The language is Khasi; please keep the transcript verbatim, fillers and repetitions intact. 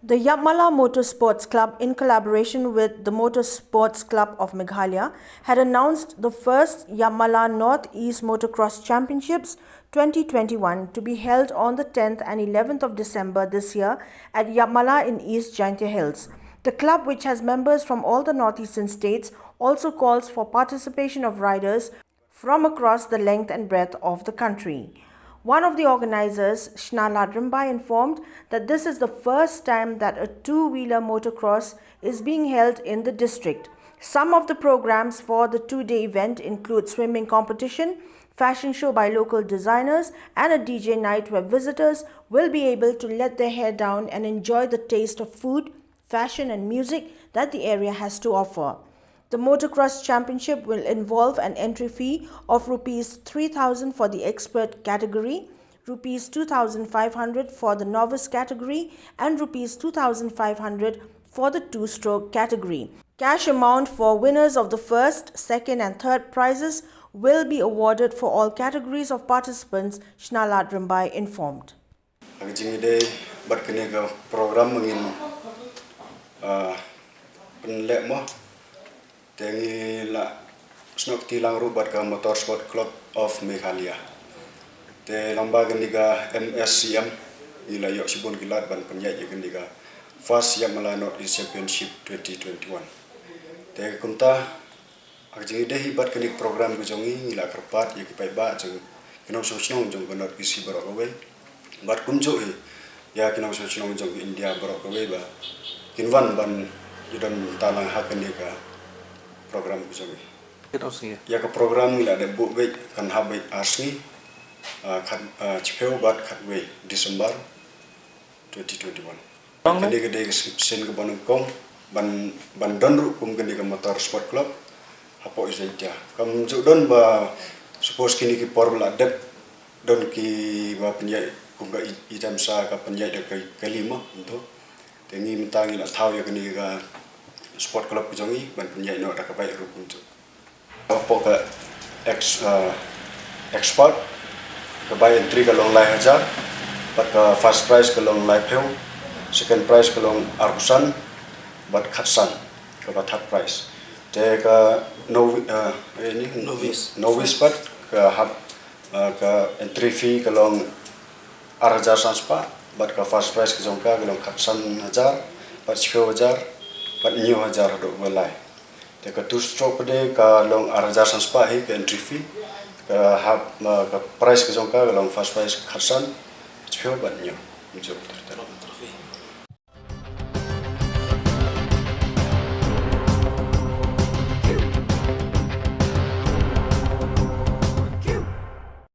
The Yapmala Motorsports Club, in collaboration with the Motorsports Club of Meghalaya, had announced the first Yapmala Northeast Motocross Championships twenty twenty-one to be held on the tenth and eleventh of December this year at Yapmala in East Jaintia Hills. The club, which has members from all the northeastern states, also calls for participation of riders from across the length and breadth of the country. One of the organizers, Shna Ladrymbai, informed that this is the first time that a two-wheeler motocross is being held in the district. Some of the programs for the two-day event include swimming competition, fashion show by local designers, and a D J night where visitors will be able to let their hair down and enjoy the taste of food, fashion, and music that the area has to offer. The Motocross Championship will involve an entry fee of rupees three thousand for the expert category, rupees two thousand five hundred for the novice category, and rupees two thousand five hundred for the two stroke category. Cash amount for winners of the first, second, and third prizes will be awarded for all categories of participants, Shna Ladrymbai informed. Ha ka jingïadei bad kane ka program ngin, ah, pynleh mo. Te ngi la snoh kti lang ruh bad ka Motorsport Club of Meghalaya. Te lyngba kane ka M S C M ngi la ïoh shibun ki lad ban pynïaid ïa kane ka First Yapmala North East Championship twenty twenty-one. Te kumta, ha ka jingïadei hi bad kane ka program ka jong ngi, ngi la kyrpad ïa ki paidbah jong ki nongshong shnong jong ka North East hi baroh kawei. Bad kumjuh hi ïa ki nongshong shnong jong ka India baroh kawei ba kin wan ban ïadon bynta lang ha kane ka program ka jong ngi. Ïa ka program ngi la dep buh beit kan hap beit ar sngi, ah, khat, ah, shiphew bad khatwei December twenty twenty-one. Kane ka dei ka sien kaba nyngkong ban, ban don ruh kum kane ka Motor Sport Club hapoh East Jaintia. Kam ju don ba, suppose kine ki por ba la dep, don kiba pynïaid kum ka i, i Tamsa ka pynïaid da ka kali mo, kumto. Te ngi mynta ngi la thaw ïa kane ka Sport Club ka jong ngi ban pynïaid noh da ka bike ruh kumto. Hapoh ka ex, eh, expert, ka bai entry ka long lai hajar, bad ka first prize ka long laiphew, second prize ka long arphew san, bad khatsan kaba third prize. Te ka novi-, eh, eh, ni, novice. Novice pat ka hap, eh, ka entry fee ka long ar hajar san spah, bad ka first prize ka jong ka ka long khatsan hajar, bad shiphew hajar, bad hynñiew hajar haduh ba lai. Te ka two stroke pat de ka long ar hajar san spah hi ka entry fee. Ka hap, ma, ka prize ka jong ka ka long first prize khatsan, shiphew bad hynñiew. Hynñiew ter ter.